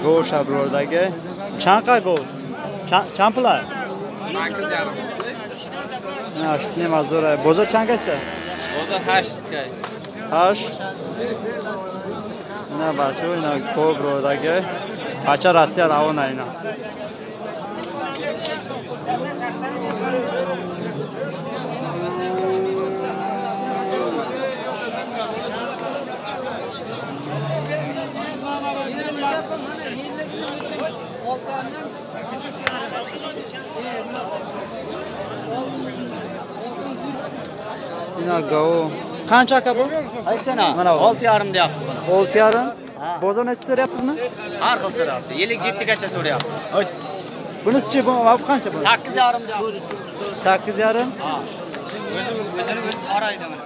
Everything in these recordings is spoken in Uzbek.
Gov shabrordagi. Chanqa gov? Chand pul? 8,5. 8,5 zo'r. Bozor chanqasida? Bozor 8 ga. 8. Ina bacho, ina gov brodagi. Bacha Rossiya ravona ina. Ina gov. Qancha aka bu? Qaysini? Mana bu. 6,5 deyapmiz buni. 6,5. Bozor necha so'rayapti buni? Har xil so'rayapti. 57 gacha so'rayapti. Bunisi-chi, bu qancha bu? 8,5 deyapti. 8,5? Ha. O'zini o'zi qaraydi mana.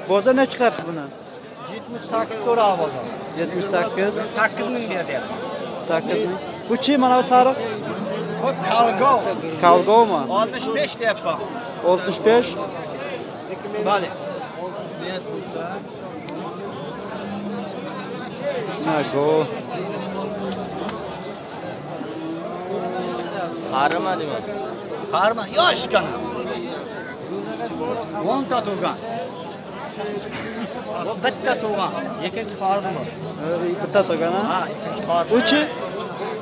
Bozor necha chiqyapti buni? 78 so'rayapti bozor. 78. 8 ming ber deyapti. 8 ming. Bu chi mana bu sariq? Bu kalgov. Kalgovmi? 65 deyapti. 65. Bale. Na go. Qarima deyman. Qarima yoshgina. 10 ta tug'gan. Bu bitta tug'gan. Ikkinchi qorni bu. Bitta tug'gan ha? Ha, ikkinchi qorni. Uchi?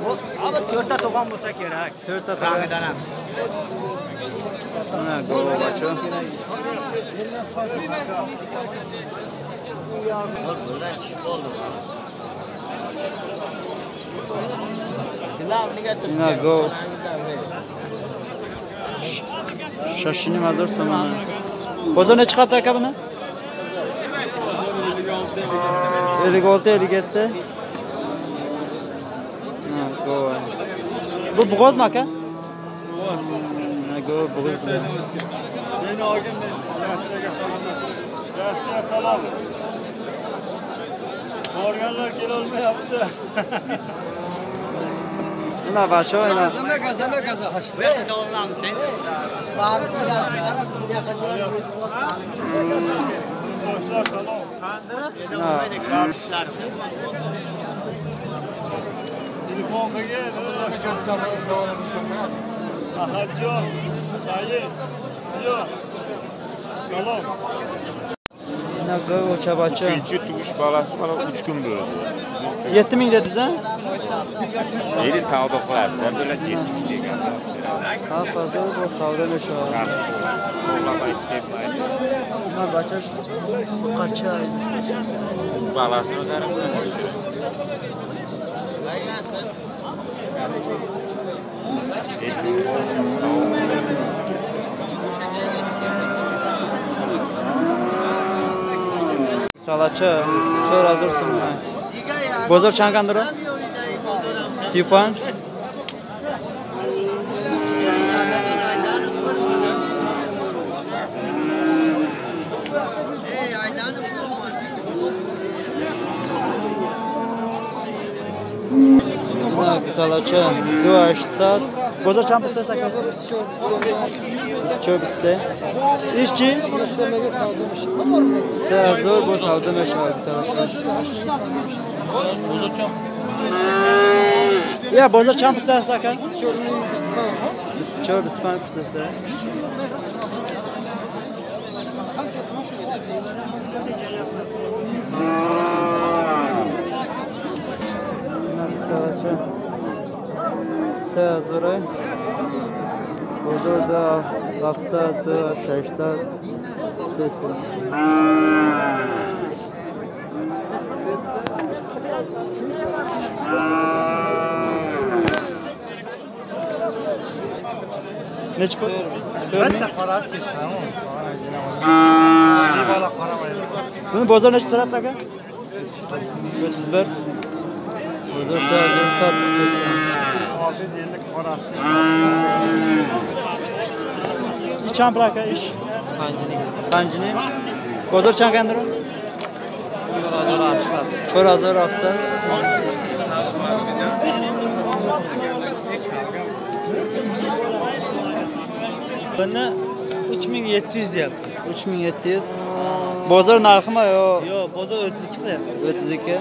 Bu hali 4 ta tug'gan bo'lsa kerak. 4 ta tug'gan. Rangidan ham. Mana go bacho. Ina go. Shashini mazor somoni. Bozor necha chiqadi aka buni? 56 57. Ha, go. Bu bo'g'ozmi aka? Bo'g'oz. Ha, go bo'g'oz. Meni olgin, Rossiyaga salom. Rossiya salom. Borganlar kela olmayapti. Ina basho, ina. Bu yerda dolanamiz endi. Do'stlar salom. Ina. Telefon qilgin. Ahadjon, Said. Yo'q. Salom. Ina go o'chabacha. Uchinchi tug'ish bolasi mana 3 kun bo'ldi. 7 ming dedingiz a? Endi savdo qilasizlar, bular 7 ming degan. Ha, fazla bu savdo meshadi. Ina bacha qacha. Bolasini qarab. Salacha 4000 so'm. Bozor chanqandir? 35. Ina salacha 2800. Bozor chand pul aka? 24 23. Ishchi? 3000 bu savdo meshadi salacha. Ya bozor chand pul aka? 24 25 pul. Salacha 3000. Bozor da 700 600 300. Necha pul? 4 ming. Buni bozor necha so'rabdi aka? 31. Bozor 800. 650 qorasi. Ish chand pul aka ish? 5. Bozor chanqandir? 4600. Buni 3700 deyapmiz. 3700. Bozor narximi yo? Yo'q, bozor 32 qilyapti. 32.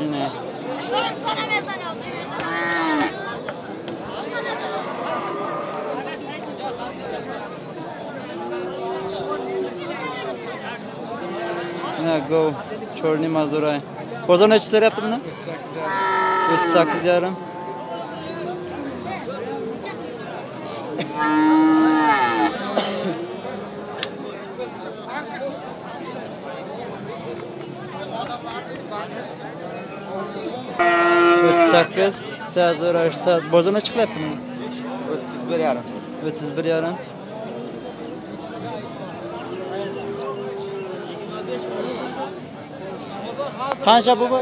Yine. Yine go chorni mazuray. Bozor necha so'rayapti buni? 38,5. 38, 880. Bozor necha qilyapti buni? 31,5. 31,5. Qancha bu? 4,5.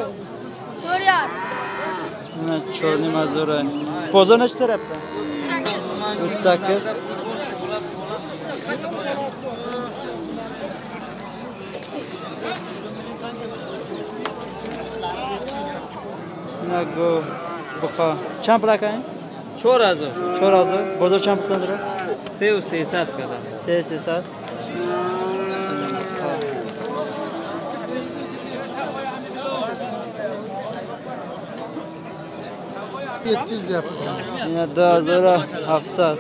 Mana chorni mazura. Bozor necha so'rayapti? 38. Mana bu buqa. Chand pul aka? 4000. 4000. Bozor chand pul so'rayapti? 3,300 qadam. 3,300. Yine 2700.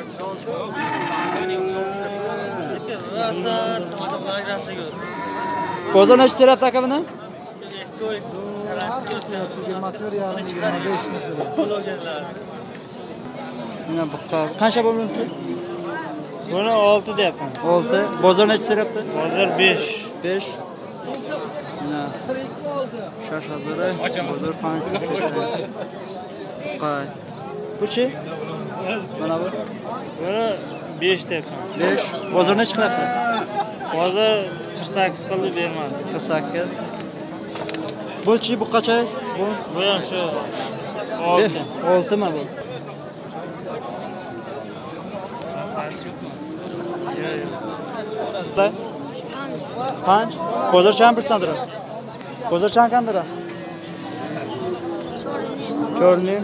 Bozor necha so'rayapti aka buni? 24,5 25 so'rayapti. Yine buqa. Qancha bo'ldi? Buni 6 deyapman. 6. Bozor necha so'rayapti? Bozor 5. 5. Yine 6000. Bozor 5. Buqa. Buchi? Mana bu. Buni 5 deyapman. 5. Bozor necha qilyapti? Bozor 48 qildi, bermadi. 48. Buchi bu qancha? Bu Bu ham shu 6. 6 mi bu? Panch. Bozor chand birsandir? Bozor chand kandir? 4,5.